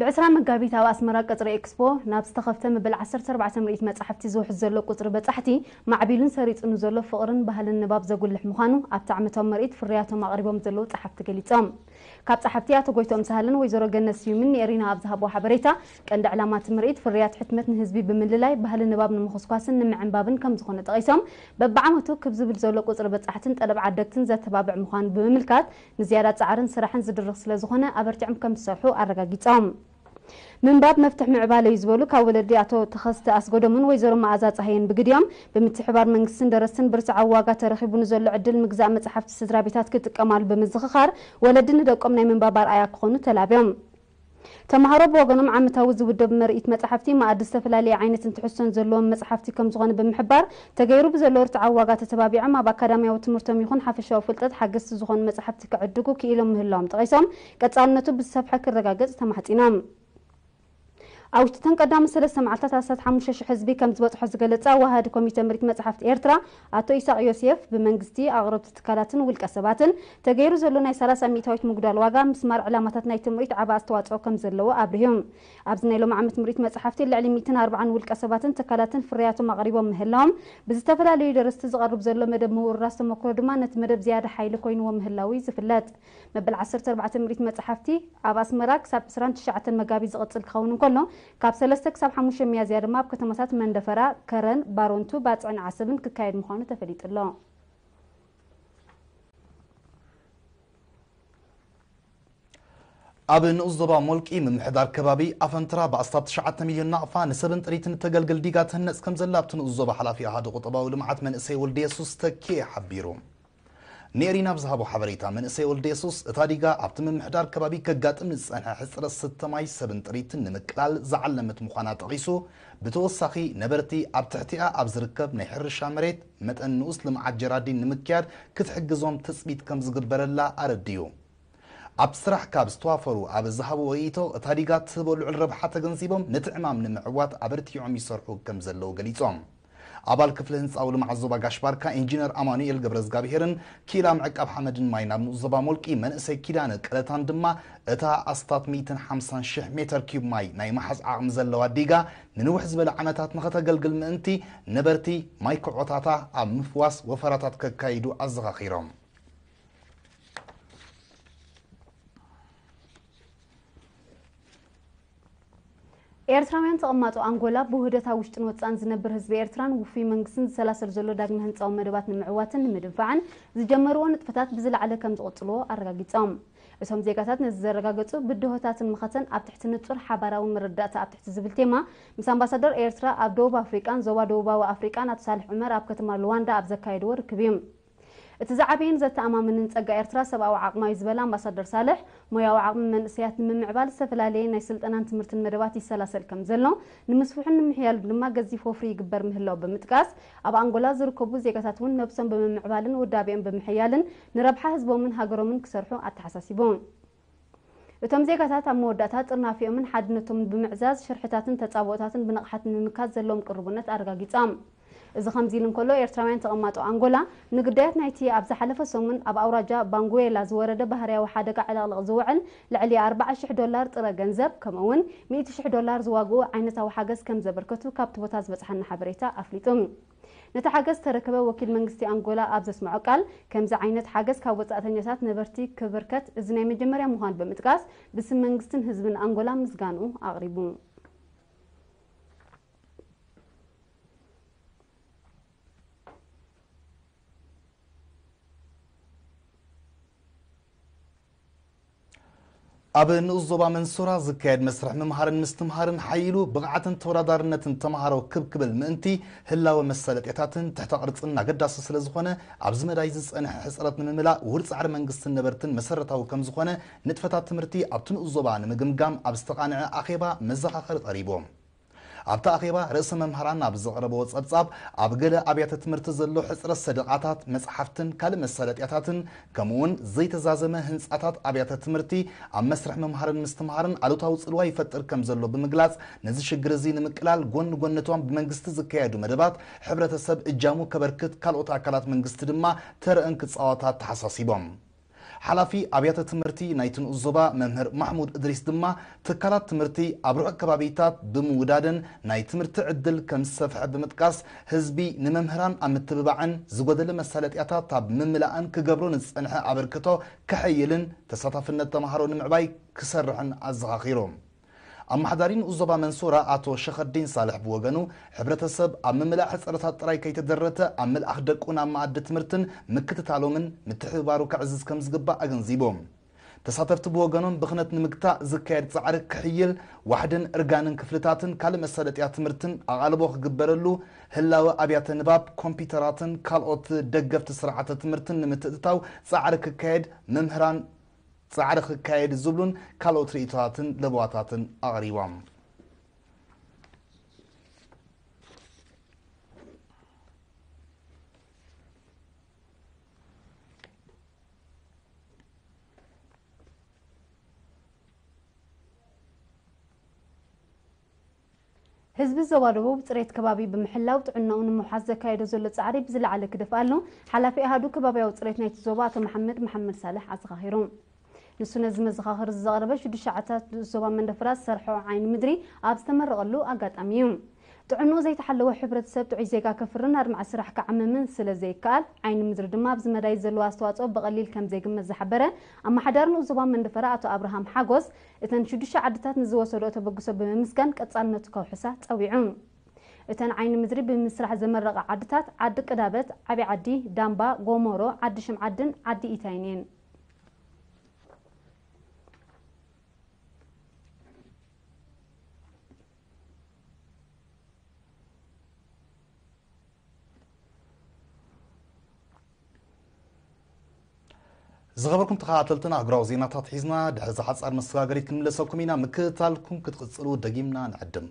ብ20 መጋቢት ኣብ ኣስመራ ቀጽሪ ኤክስፖ ናብ ዝተኸፍተ መበል ዓሰርተ ኣርባዕተ ምርኢት መጻሕፍቲ ዝውሕዝ ዘሎ ቁጽሪ በጻሕቲ፣ ማዕቢሉን ሰሪጹ ንዘሎ ፍቕርን ባህልን ንባብ ዘጉልሕ ምዃኑ ኣብቲ ዓመታዊ ምርኢት ፍርያቶም ኣቕሪቦም ዘለዉ ጸሓፍቲ ገሊጾም። ካብ ጸሓፍቲ ኣቶ ጎይትኦም ሳህለን ወይዘሮ ገነት ስዩምን ንኤሪና ኣብ ዝሃብዎ ሓበሬታ፣ ቀንዲ ዕላማ እቲ ምርኢት ፍርያት ሕትመት ንህዝቢ ብምልላይ፣ ባህሊ ንባብ ንምኹስኳስን ንምዕንባብን ከም ዝኾነ ጠቒሶም፣ በብዓመቱ ክብ ዝብል ዘሎ ቁጽሪ በጻሕትን ጠለብ ዓደግትን ዘተባብዕ ምዃኑ ብምምልካት፣ ንዝያዳ ጻዕርን ስራሕን ዝድርኽ ስለ ዝኾነ ኣበርቲዖም ከም ዝሰርሑ ኣረጋጊጾም። ምንባብ መፍትሕ ምዕባለ እዩ ዝበሉ ካብ ወለዲ ኣቶ ተኸስተ ኣስገዶምን ወይዘሮ መኣዛ ጸሃየን ብግዲኦም፣ ብምትሕባር መንግስትን ደረስትን ብርትዓዊ ዋጋ ተረኺቡ ንዘሎ ዕድል ምግዛእ መጽሓፍቲ ስድራ ቤታት ክጥቀማሉ ብምዝኽኻር፣ ወለዲ ንደቆም ናይ ምንባብ ኣርኣያ ክኾኑ ተላብዮም። ተምሃሮ ብወገኖም ዓመታዊ ዝውደብ ምርኢት መጽሓፍቲ መኣዲ ዝተፈላለየ ዓይነትን ትሕዝቶን ዘለዎም መጽሓፍቲ ከም ዝኾነ ብምሕባር፣ ተገይሩ ብዘሎ ርትዓዊ ዋጋ ተተባቢዖም ኣብ ኣካዳሚያዊ ትምህርቶም ይኹን ሓፈሻዊ ፍልጠት ሓገዝቲ ዝኾኑ መጽሓፍቲ ክዕድጉ ክኢሎም ምህላዎም ጠቒሶም፣ ቀጻልነቱ ብዝሰፍሐ ክረጋገጽ ተማሕጺኖም። ኣብ ውሽጢ እተን ቀዳሞት ሰለስተ መዓልታት ኣስታት ሓሙሽተ ሽሕ ህዝቢ ከም ዝበጽሖ ዝገለጸ ኣዋሃዲ ኮሚተ ምርኢት መጽሓፍቲ ኤርትራ ኣቶ ኢሳቕ ዮሴፍ፣ ብመንግስቲ፣ ኣቕረብቲ ትካላትን ውልቀ ሰባትን ተገይሩ ዘሎ ናይ ሰላሳ ሚእታዊት ምጉዳል ዋጋ ምስማር ዕላማታት ናይቲ ምርኢት ዓቢ ኣስተዋጽኦ ከም ዘለዎ ኣብሪሁ። ኣብዚ ናይ ሎሚ ዓመት ምርኢት መጽሓፍቲ ልዕሊ ሚእትን ኣርባዓን ውልቀ ሰባትን ትካላትን ፍርያቶም ኣቕሪቦም ምህላዎም፣ ብዝተፈላለዩ ደረስቲ ዝቐርብ ዘሎ መደብ ምውርራስ ተመክሮ ድማ ነቲ መደብ ዝያዳ ሓይሊ ኮይንዎ ምህላዉ እዩ ዝፍለጥ። መበል ዓሰርተ ኣርባዕተ ምርኢት መጽሓፍቲ ኣብ ኣስመራ ክሳብ ዕስራን ትሽዓተን መጋቢት ዝቕጽል ክኸውን እንከሎ፣ ካብ ሰለስተ ክሳብ ሓሙሽተ ሚያዝያ ድማ ኣብ ከተማታት መንደፈራ፣ ከረን፣ ባሮንቱ፣ ባጽዕን ዓሰብን ክካየድ ምዃኑ ተፈሊጡ ኣሎ። ኣብ ንኡስ ዞባ ሞልቂ ምምሕዳር ከባቢ ኣፈንትራ ብኣስታት ትሽዓተ ሚልዮን ናቕፋ ንሰብን ጥሪትን እተገልግል ዲጋ ትህነጽ ከም ዘላ ኣብቲ ንኡስ ዞባ ሓላፊ ኣሃዱ ቁጠባዊ ልምዓት መንእሰይ ወልደ የሱስ ተኪኤ ሓቢሩ። ኔሪና ብዝሃቦ ሓበሬታ፣ መንእሰይ ወልደ የሱስ እታ ዲጋ ኣብቲ ምምሕዳር ከባቢ ከጋጥም ንዝጸንሐ ሕጽረት ስተ ማይ ሰብን ጥሪትን ንምቅላል ዝዓለመት ምዃና ጠቒሱ፣ ብተወሳኺ ነበርቲ ኣብ ትሕቲኣ ኣብ ዝርከብ ናይ ሕርሻ መሬት መጠን ንኡስ ልምዓት ጀራዲን ንምክያድ ክትሕግዞም ትጽቢት ከም ዝግበረላ ኣረዲኡ። ኣብ ስራሕ ካብ ዝተዋፈሩ ኣብ ዝሃብዎ ርእይቶ፣ እታ ዲጋ ትህቦ ልዑል ረብሓ ተገንዚቦም ነቲ ዕማም ንምዕዋት ኣበርቲዖም ይሰርሑ ከም ዘለዉ ገሊጾም። ኣባል ክፍሊ ህንጻዊ ልምዓት ዞባ ጋሽ ባርካ ኢንጂነር ኣማኑኤል ገብረዝጋብሄርን ኪላ ምዕቃብ ሓመድን ማይን ኣብ ንኡስ ዞባ ሞልቂ መንእሰይ ኪዳነ ቀለታን ድማ እታ ኣስታት ሚእትን ሓምሳን ሽሕ ሜተር ኪዩብ ማይ ናይ መሓዝ ዓቕሚ ዘለዋ ዲጋ ንንውሕ ዝበለ ዓመታት ንኸተገልግል ምእንቲ ነበርቲ ማይ ክዖታታ ኣብ ምፍዋስ ወፈራታት ከካይዱ ኣዘኻኺሮም። ኤርትራውያን ተቐማጦ ኣንጎላ ብውህደት ኣብ ውሽጥን ወጻእን ዝነብር ህዝቢ ኤርትራን ውፉይ መንግስትን ዝሰላሰል ዘሎ ዳግመ ህንጻዊ መደባት ንምዕዋትን ንምድንፋዕን ዝጀመርዎ ንጥፈታት ብዝለዓለ ከም ዝቕጽልዎ ኣረጋጊጾም። እቶም ዜጋታት ነዚ ዘረጋገጹ ብድሆታትን መኸተን ኣብ ትሕቲ ንጹር ሓባራዊ መረዳእታ ኣብ ትሕቲ ዝብል ቴማ ምስ ኣምባሳደር ኤርትራ ኣብ ደቡብ ኣፍሪቃን ዞባ ደቡባዊ ኣፍሪቃን ኣቶ ሳልሕ ዑመር ኣብ ከተማ ሉዋንዳ ኣብ ዘካየድዎ ርክብ እዩ። እቲ ዝዓበየን ዘተኣማምንን ጸጋ ኤርትራ ሰብኣዊ ዓቕማ እዩ ዝበለ ኣምባሳደር ሳልሕ፣ ሞያዊ ዓቕሚ መንእሰያት ንምምዕባል ዝተፈላለየ ናይ ስልጠናን ትምህርትን መደባት ይሰላሰል ከም ዘሎ፣ ንምስፍሑን ንምሕያሉን ድማ ገዚፍ ወፍሪ ይግበር ምህላው ብምጥቃስ፣ ኣብ ኣንጎላ ዝርከቡ ዜጋታት እውን ነብሶም ብምምዕባልን ውዳቤኦም ብምሕያልን ንረብሓ ህዝቦምን ሃገሮምን ክሰርሑ ኣተሓሳሲቡ። እቶም ዜጋታት ኣብ መወዳእታ ጥርናፊኦምን ሓድነቶምን ብምዕዛዝ ሽርሕታትን ተጻብኦታትን ብንቕሓት ንምምካት ዘለዎም ቅርቡነት ኣረጋጊጾም። እዚ ከምዚ ኢሉ እንከሎ፣ ኤርትራውያን ተቐማጦ ኣንጎላ ንግዳያት ናይቲ ኣብ ዝሓለፈ ሰሙን ኣብ ኣውራጃ ባንጉዌላ ዝወረደ ባህርያዊ ሓደጋ ዕልቕልቕ ዝውዕል ልዕሊ ኣርባዓ ሽሕ ዶላር ጥረ ገንዘብ፣ ከምኡ እውን ሚእቲ ሽሕ ዶላር ዝዋግኡ ዓይነታዊ ሓገዝ ከም ዘበርከቱ ካብቲ ቦታ ዝበጽሓና ሓበሬታ ኣፍሊጡ። ነቲ ሓገዝ ዝተረከበ ወኪል መንግስቲ ኣንጎላ ኣብ ዘስምዖ ቃል፣ ከምዚ ዓይነት ሓገዝ ካብ ወጻእተኛታት ነበርቲ ክብርከት እዚ ናይ መጀመርያ ምዃኑ ብምጥቃስ፣ ብስም መንግስትን ህዝብን ኣንጎላ ምስጋንኡ ኣቕሪቡ። ኣብ ንኡስ ዞባ መንሱራ ዝካየድ መስርሕ ምምሃርን ምስትምሃርን ሓይሉ ብቕዓትን ተወዳዳርነትን ተምሃሮ ክብ ክብል ምእንቲ ህላወ መሳለጥያታትን ትሕተ ቅርጽን ኣገዳሲ ስለ ዝኾነ ኣብዚ መዳይ ዝጸንሐ ሕጽረት ንምምላእ ውሁድ ጻዕሪ መንግስትን ነበርትን መሰረታዊ ከም ዝኾነ ንጥፈታት ትምህርቲ ኣብቲ ንኡስ ዞባ ንምግምጋም ኣብ ዝተቓንዐ ኣኼባ መዘኻኸሪ ቀሪቡ። ኣብቲ ኣኼባ ርእሰ መምህራን ኣብ ዘቕረብዎ ጸብጻብ፣ ኣብ ገለ ኣብያተ ትምህርቲ ዘሎ ሕጽረት ሰደቓታት፣ መጽሓፍትን ካልእ መሳለጥያታትን፣ ከምኡ'ውን ዘይተዛዘመ ህንጻታት ኣብያተ ትምህርቲ ኣብ መስርሕ ምምሃርን ምስትምሃርን ኣሉታዊ ጽልዋ ይፈጥር ከም ዘሎ ብምግላጽ፣ ነዚ ሽግር እዚ ንምቅላል ጎኒ ጎኒ እቶም ብመንግስቲ ዝካየዱ መደባት፣ ሕብረተሰብ እጃሙ ከበርክት፣ ካልኦት ኣካላት መንግስቲ ድማ ተረአን ክጻወታ ኣተሓሳሲቦም። ሓላፊ ኣብያተ ትምህርቲ ናይቲ ንኡስ ዞባ መምህር ማሕሙድ እድሪስ ድማ፣ ትካላት ትምህርቲ ኣብ ርሑቕ ከባቢታት ብምውዳድን ናይ ትምህርቲ ዕድል ከም ዝሰፍሐ ብምጥቃስ፣ ህዝቢ ንመምህራን ኣብ ምትብባዕን ዝጎደለ መሳለጥያታት ኣብ ምምላእን ክገብሮ ንዝጸንሐ ኣበርክቶ ከሐይልን ተሳታፍነት ተምሃሮ ንምዕባይ ክሰርሕን ኣዘኻኺሩ። ኣመሓዳሪ ንኡስ ዞባ መንሱራ ኣቶ ሸኸዲን ሳልሕ ብወገኑ፣ ሕብረተሰብ ኣብ ምምላእ ሕጽረታት ጥራይ ከይተደረተ፣ ኣብ ምልኣኽ ደቁ ናብ መኣዲ ትምህርትን ምክትታሎምን ምትሕብባሩ ከዕዝዝ ከም ዝግባእ ኣገንዚቡ። ተሳተፍቲ ብወገኖም፣ ብኽነት ንምግታእ ዝካየድ ጻዕሪ ክሕይል፣ ዋሕድን እርጋንን ክፍልታትን ካልእ መሳለጥያ ትምህርትን ኣቓልቦ ክግበረሉ፣ ህላወ ኣብያተ ንባብ፣ ኮምፒውተራትን ካልኦት ደገፍቲ ስርዓተ ትምህርትን ንምትእትታው ጻዕሪ ክካየድ መምህራን ጻዕሪ ክካየድ ዝብሉን ካልኦት ርእይቶታትን ለበዋታትን ኣቕሪቦም። ህዝቢ ዞባ ደቡብ ጽሬት ከባቢ ብምሕላው ጥዕናኡ ንምውሓስ ዘካየዶ ዘሎ ጻዕሪ ብዝለዓለ ክደፍኣሉ ሓላፊ ኣሃዱ ከባብያዊ ጽሬት ናይቲ ዞባ ኣቶ መሓመድ መሓመድ ሳልሕ ኣዘኻኺሩ። ንሱ ነዚ መዘኻኸሪ ዘቕረበ ሽዱሽተ ዓድታት ንኡስ ዞባ መንደፈራ ዝሰርሖ ዓይኒ ምድሪ ኣብ ዝተመረቐሉ ኣጋጣሚ እዩ። ጥዕንኡ ዘይተሓለወ ሕብረተሰብ ጥዑይ ዜጋ ከፍርን ኣድማዒ ስራሕ ክዓምምን ስለ ዘይከኣል፣ ዓይኒ ምድሪ ድማ ኣብዚ መዳይ ዘለዎ ኣስተዋፅኦ ብቐሊል ከም ዘይግመት ዝሓበረ ኣመሓዳሪ ንኡስ ዞባ መንደፈራ ኣቶ ኣብርሃም ሓጎስ፣ እተን ሽዱሽተ ዓድታት ንዝወሰድኦ ተበግሶ ብምምስጋን ቀፃልነቱ ከውሕሳ ፀዊዑ። እተን ዓይኒ ምድሪ ብምስራሕ ዘመረቓ ዓድታት ዓዲ ቅዳበት፣ ዓብዪ ዓዲ፣ ዳምባ፣ ጎሞሮ፣ ዓዲ ሽምዓድን ዓዲ ኢታይን እየን። ዝኸበርኩም ተኸታተልትና፣ ኣህጉራዊ ዜናታት ሒዝና ድሕሪ እዛ ሓጻር መሰጋገሪት ክንምለሰኩም ኢና። ምክትታልኩም ክትቕጽሉ ደጊምና ንዕድም።